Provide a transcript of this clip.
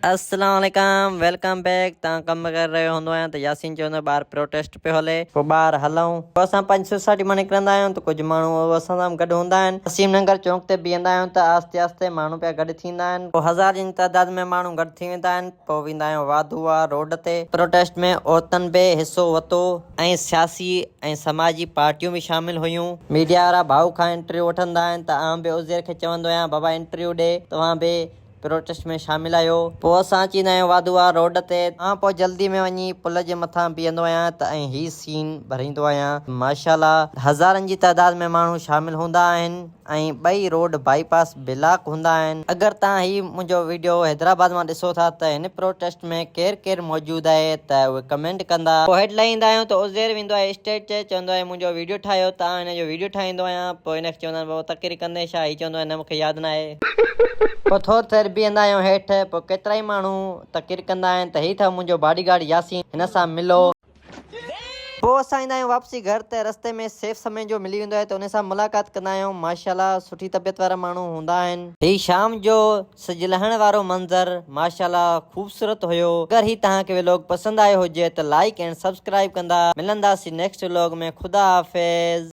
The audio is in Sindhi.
السلام عليڪم welcome back تان ڪم ڪري رهيو هوندو آهيان ته ياسين چوندو آهي ٻاهر پروٽيسٽ پيو هلي پوء ٻاهر هلون پوء اسان پنهنجي سوسائٽي مان نڪرندا آهيون ته ڪجهه ماڻهو اسان سان گڏ هوندا آهن وسيم ننگر چونڪ تي بيهندا آهيون ته آهستي آهستي ماڻهو پيا گڏ ٿيندا آهن پوء هزارين جي تعداد ۾ ماڻهو گڏ ٿي ويندا آهن پوء ويندا آهيون واڌو واهه روڊ تي پروٽيسٽ ۾ عورتن به حصو ورتو ۽ سياسي ۽ سماجي پارٽيون به شامل هيون. ميڊيا وارا ڀائو کان انٽرويو وٺندا آهن ته آئون به عزير کي چوندو آهيان بابا انٽرويو ڏي توهان به پروٽيسٽ ۾ شامل آهيو. پوء اسان اچي ايندا آهيون واڌو واهه روڊ تي. آئون پوء جلدي ۾ وڃي پل جي مٿان بيهندو آهيان ته ۽ هي سين ڀريندو آهيان. ماشاءالله هزارن جي تعداد ۾ ماڻهو شامل هوندا آهن ۽ ٻئي روڊ بائي پاس بلاڪ هوندا آهن. اگر توهان هي منهنجو ويڊيو حيدرآباد مان ڏسو ٿا ته هن پروٽيسٽ ۾ ڪير ڪير موجود آهي ته اهي ڪمينٽ ڪندا. پوء هيٺ لهي ايندا آهيون ته عزير ويندو آهي اسٽيج تي چوندو آهي منهنجو ويڊيو ٺاهيو ته آئون هن جو ويڊيو ٺاهيندو آهيان پوء هن کي چوندا آهن بابا تقرير ڪندين ڇا هي چوندو آهي نه مونکي ياد ناهي. پوء ٿوري دير بيهندا آهيون هيٺ، پوء ڪيترائي ماڻهو تقرير ڪندا آهن ته هي اٿو منهنجو باڊي گارڊ ياسين هن سان ملو. پوء اسان ايندا آهيون واپسي گهر ته رستي ۾ سيف سميجو ملي ويندو آهي ته ان سان ملاقات ڪندا آهيون ماشاءالله سٺي طبيعت وارا ماڻهو هوندا آهن. هي شام جو سج لهڻ وارو منظر ماشاءالله خوبصورت هيو اگر هي توهان کي ويلوگ پسند آيو هجي ته لائيڪ اينڊ سبسڪرائيب ڪندا ملنداسين نيڪسٽ ويلوگ ۾ خدا حافظ.